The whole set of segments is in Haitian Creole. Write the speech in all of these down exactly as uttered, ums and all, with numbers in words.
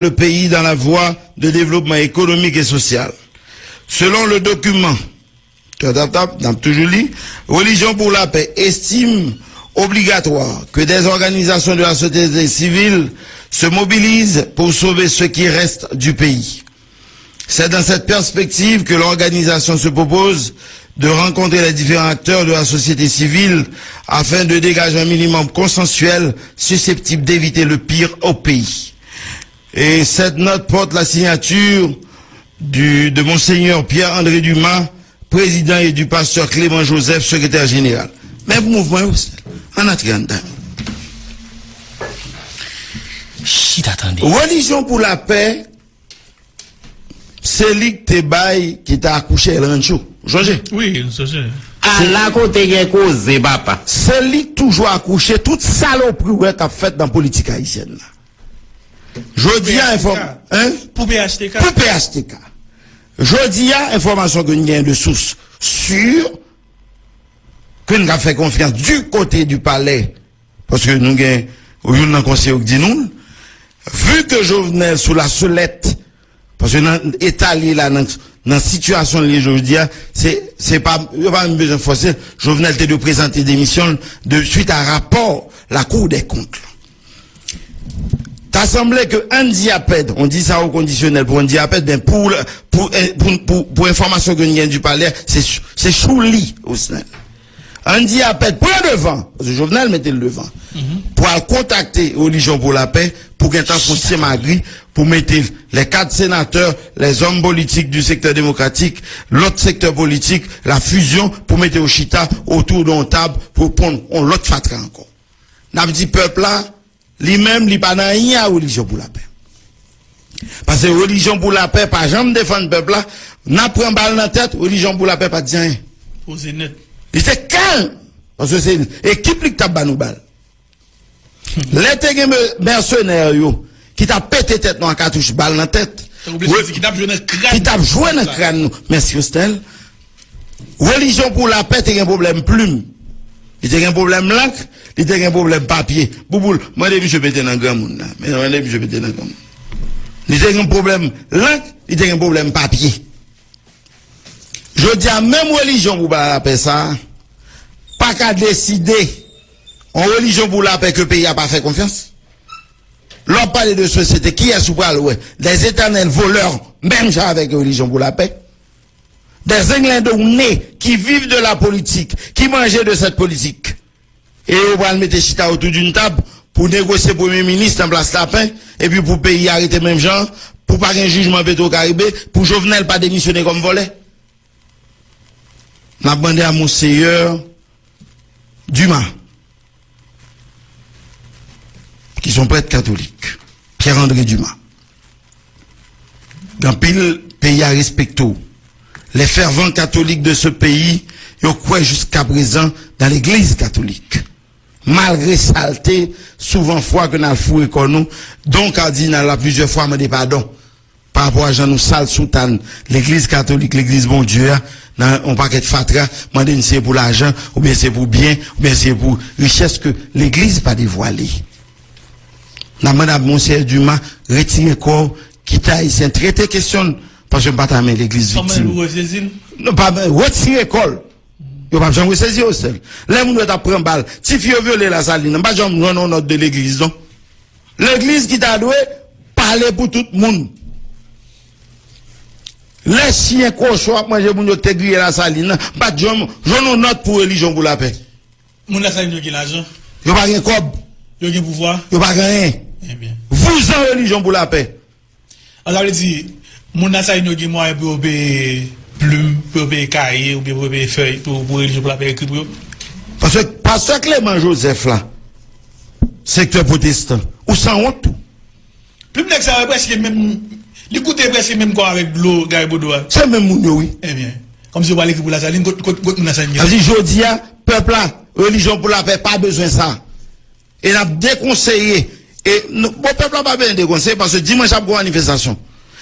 le pays dans la voie de développement économique et social. Selon le document, tap, tap, tap, n ap toujou li, Religion pour la paix estime obligatoire que des organisations de la société civile se mobilisent pour sauver ce qui reste du pays. C'est dans cette perspective que l'organisation se propose de rencontrer les différents acteurs de la société civile afin de dégager un minimum consensuel susceptible d'éviter le pire au pays. Et cette note porte la signature du, de Monseigneur Pierre-André Dumas, président, et du pasteur Clément Joseph, secrétaire général. Men pou mouvman yo, ann antre anndan. Chita tande. Religion pour la paix, se li ki te bay, ki te akouche El Rancho. Ou sonje? Wi, m sonje. Ala kote gen koze, papa. Se li ki toujou akouche tout salopri ou wè k ap fèt nan politik ayisyèn nan. Jodi a, enfòm-, hein? Pou P H T K. Pou P H T K. Jodi a, enfòmasyon ke n gen de source sûre, ke n ka fè konfyans du côté du palais, paske nou gen youn nan konseye yo ki di nou l, vu que Jovenel sous la sellette, paske nan eta li la, nan, nan sitiyasyon li jodi a, se, se pa, yo pa menm bezwen fòse l. Jovenel te dwe prezante demisyon l de suite à rapport la Cour des comptes. Ta sanble ke Andy Apèd, on dit ça au conditionnel pour Andy Apèd, men pou, pou, pou, pou, pou enfòmasyon ke n gen du palais, se, se sou li, Osnel. Andy Apèd pran devan, paske Jovenel mete l devan, pou al kontakte Religion pour la Paix, pou gentan fè yon simagri, pou mete les cadres sénateurs, les hommes politiques du secteur démocratique, l'autre secteur politique, la fusion, pou mete yo chita autour de yon tab, pou ponn yon lòt fatra ankò. N ap di pèp la, li menm, li pa nan anyen a Religion pour la Paix. Paske Religion pour la Paix pa janm defann pèp la, n ap pran bal nan tèt, Religion pour la Paix pa t di anyen. Poze nèt. Li te kalm, paske se ekip li ki t ap ba nou bal. Lè te gen mè-, mèsenè yo ki t ap pete tèt nou ak katouch bal nan tèt, ki t ap jwe nan kràn nou. Mèsi, Osnel. Religion pour la Paix te gen pwoblèm plim. Li te gen pwoblèm lank, li te gen pwoblèm papye. Bouboul, mande misye pete nan granmoun nan. Men mande misye pete nan granmoun. Li te gen pwoblèm lank, li te gen pwoblèm papye. Jodi a, menm Religion pour la Paix sa a pa ka deside yon Religion pour la Paix ke peyi a pa fè konfyans. Lè w ap pale de sosyete, kiyès ou pral wè? Des éternels voleurs, menm jan avèk Religion pour la Paix. Des Englendonè qui vivent de la politique, qui mangent de cette politique. E yo pral mete chita autour d'une table pou negosye premye minis nan plas Lapen, epi pou peyi a rete menm jan, pou pa gen jijman Petro Caribe, pou Jovenel pa demisyone kòm vòlè. N ap mande a Monseyè Dumas, ki se yon prèt katolik, Pierre-André Dumas. Gen anpil peyi a respekte w. Les fervents catholiques de ce pays, yo kwè jiskaprezan nan legliz katolik. Malgre salte, souvant fwa ke n al foure kò nou, don kadinal la plizyè fwa mande padon. Pa rapò a jan nou sal soutàn legliz katolik, legliz Bondye a, nan yon pakèt fatra, mande n si se pou lajan, oubyen se pou byen, oubyen se pou richès ke legliz pa devwale. N ap mande a Monseyè Dumas retire kò w, kite Ayisyen trete kesyon l, paske m pa ta renmen legliz viktim. Non, pa retire kò l. Yo p ap janm resezi yo sèl. Lè moun yo t ap pran bal, tifi yo vyole Lasalin nan, m pa janm jwenn yon nòt de legliz, non. Legliz ki ta dwe pale pou tout moun. Lè chen kochon ap manje moun yo ki te griye Lasalin nan, m pa t janm jwenn yon nòt pou Religion pour la Paix. Moun Lasalin yo gen lajan. Yo pa gen kòb. Yo gen pouvwa. Yo pa gen anyen. Ebyen. Vouzan Religion pour la Paix. An, sa vle di, moun Lasalin yo gen mwayen pou yo peye plim, pou yo peye kaye, oubyen pou yo peye fèy, pou, pou Religion pour la Paix ekri pou yo? Paske pastè Clément Joseph la, sektè pwotestan, ou sanwont tou. Plim nèg sa yo prèske menm, li koute prèske menm kò avèk dlo Gary Bodeau a. Se menm moun yo, wi. Ebyen, kòmsi yo pral ekri pou Lasalin, kot, kot, kot moun Lasalin gen? Sa vle di, jodi a, pèp la, Religion pour la Paix pa bezwen sa. E n ap dekonseye. E nou, bon, pèp la pa bezwen dekonseye, paske dimanch ap gen manifestasyon.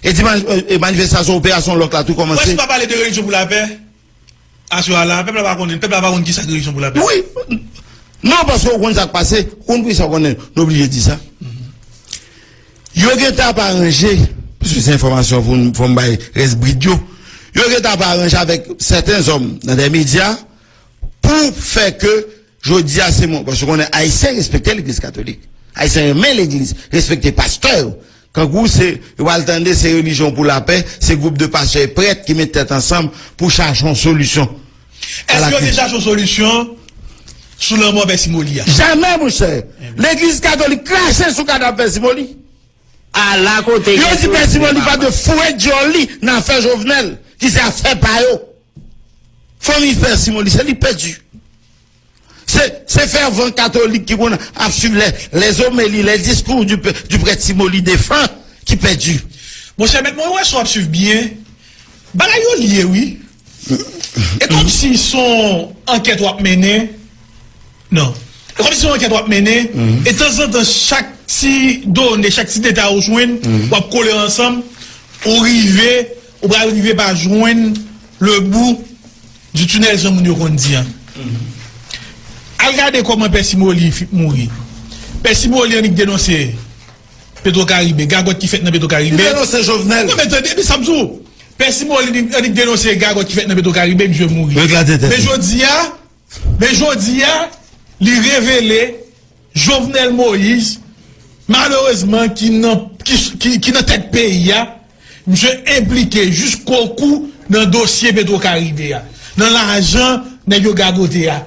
E dimanch, e, e manifestasyon, operasyon lòk la tou kòmanse. Prèske pa pale de Religion pour la Paix. Aswè a la, pèp la pa konnen, pèp la pa konn kisa k Religion pour la Paix. Wi. Non, paske ou konn sa k pase, ou konn poukisa ou konnen, nou oblije di sa. Yo gentan ap aranje, piske se enfòmasyon pou m, fò m bay rès brid yo. Yo gentan ap aranje avèk sèten zòm nan de medya pou fè ke jodi a se moun, paske w konnen Ayisyen respekte legliz katolik. Ayisyen renmen legliz, respekte pastè yo. Kangou se, yo pral tande se Relijyon pou Lapè, se gwoup de pastè e prèt ki met tèt ansanm pou chache yon solisyon. Èske yo te chache yon solisyon sou lanmò Pè Simoli a? Jamè, monchè. Legliz katolik krache sou kadav Pè Simoli. Ala kote yo di Pè Simoli pa dwe foure dyòl li nan afè Jovenel, ki se afè pa yo. Fanmi Pè Simoli, se li pèdi. Se, se fèvan katolik ki konn ap swiv lè, lè zomeli, lè diskou di, di prèt Simoli defan ki pèdi. Monchè, mèt mwen wè si w ap swiv byen. Bagay yo lye, wi. E kòmsi se yon ankèt w ap mennen. Non. E kòmsi se yon ankèt w ap mennen. E tanzantan, chak ti done, chak ti detay ou jwenn, w ap kole ansanm, ou rive, ou pral rive pa jwenn le bout du tunnel, jan moun yo konn di an. Al gade kòman Pè Simoli fi-, mouri. Pè Simoli annik denonse Petro Caribe, gagòt ki fèt nan Petro Caribe. Li denonse Jovenel. Non, men tande, men sa m di w. Pè Simoli annik denonse gagòt ki fèt nan Petro Caribe, misye mouri. Yo eklate tèt li. Men jodi a, men jodi a, li revele Jovenel Moïse, malerezman, ki nan, ki, ki, ki nan tèt peyi a, misye enplike jiskokou nan dosye Petro Caribe a, nan lajan nèg yo gagote a.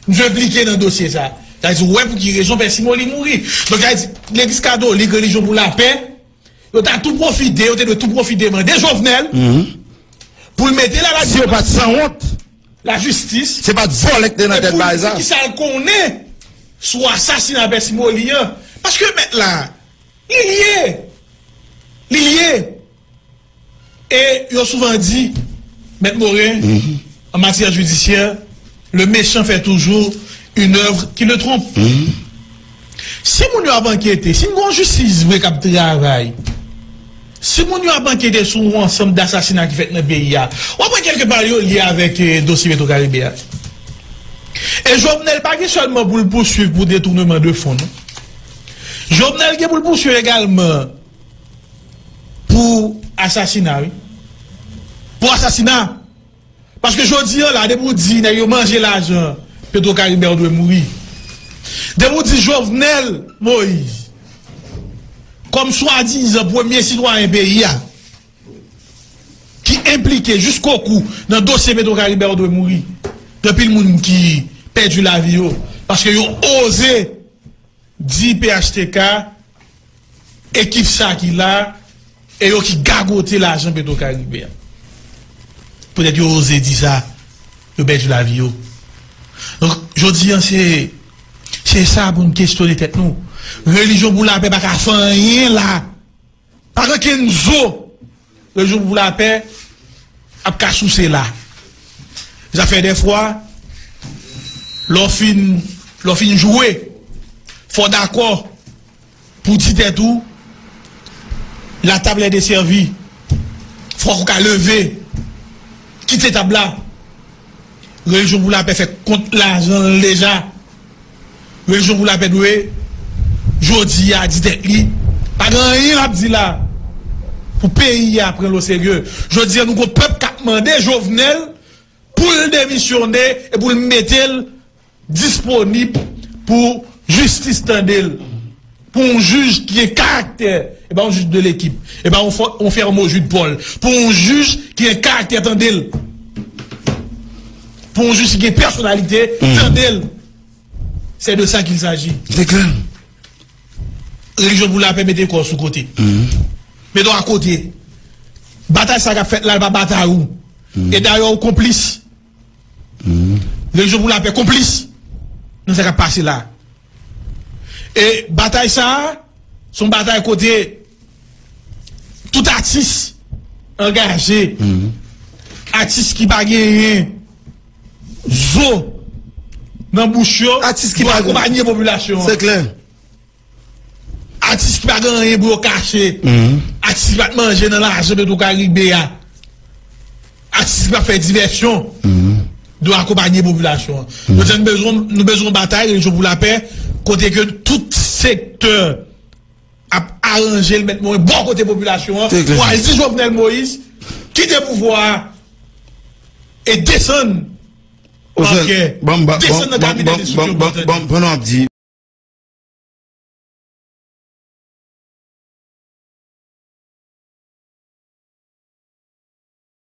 Misye enplike nan dosye sa. Sa vle di, ou wè pou ki rezon Pè Simon li mouri. Donk, sa vle di, legliz katolik, Relijyon pou Lapè, yo ta tou pwofite, yo te dwe tou pwofite mande Jovenel pou l mete l a la distans. Si yo pa t sanwont, lajistis, se pa t vòlè k te nan tèt bagay sa. E pou l di kisa l konnen sou asasina Pè Simoli an. Paske mèt la, li lye. Li lye. E yo souvan di, Mèt Morin, en matière judiciaire, le méchant fait toujours une œuvre qui le trompe. Si moun yo ap ankete, si n gon jistis vre k ap travay, si moun yo ap ankete sou yon ansanm d asasina ki fèt nan peyi a, w ap wè kèlke pa yo lye avèk, eh, dosye Petro Caribe a. E Jovenel pa gen sèlman pou l pouswiv pou detournement de fonds, non. Jovenel gen pou l pouswiv egalman pou asasina, wi. Pou asasina. Paske jodi an la, depi w di nèg yo manje lajan Petro Caribe, ou dwe mouri. Depi w di Jovenel Moïse, kòm swadizan premye sitwayen peyi a, ki enplike jiskokou nan dosye Petro Caribe, ou dwe mouri. Gen anpil moun ki pèdi lavi yo, paske yo oze di P H T K, ekip sa ki la, e yo ki gagote lajan Petro Caribe a. Petèt yo oze di sa, yo pèdi lavi yo. Donk, jodi an, se, se sa pou n kesyone tèt nou. Relijyon pou Lapè pa ka fè anyen la. Pa gen kenn zo Relijyon pou Lapè ap ka souse la. Sa fè dèfwa, lè w fin, lè w fin jwe, fò w dakò pou di tèt ou, la table est desservie. Fò w ka leve, kite tab la. Relijyon pou Lapè fè kont lajan l deja. Relijyon pou Lapè dwe, jodi a, di tèt li, pa gen anyen l ap di la pou peyi a pran l oserye. Jodi a, nou gon pèp k ap mande Jovenel pou l demisyone e pou l mete l disponib pou jistis tande l. Pou yon jij ki gen karaktè, e pa yon jij de lekip, e pa yon fo-, yon Fermo Jude Paul. Pou yon jij ki gen karaktè tande l. Pou yon jij ki gen pèsonalite tande l. C'est de ça qu'il s'agit. Se klè. Relijyon pou Lapè mete kò w sou kote. Mete w akote. Batay sa k ap fèt la, l pa batay ou. E dayè, ou konplis. Relijyon pou Lapè konplis nan sa k ap pase la. E batay sa a, se yon batay kote tout atis angaje, atis ki pa genyen zo nan bouch yo, atis ki dwe pa gen akonpanye popilasyon an. Se klè. Atis ki pa gen anyen pou yo kache. Atis ki pa t manje nan lajan Petro Caribe a. Atis ki pa fè divèsyon. Dwe akonpanye popilasyon an. Jodi a, nou bezwen, nou bezwen batay, Relijyon pou Lapè, kote ke tout sektè ap aranje l, mèt mwen bò kote popilasyon an, pou al di Jovenel Moïse kite pouvwa a e desann an kè, desann nan kabinè destriksyon. Pandan w ap di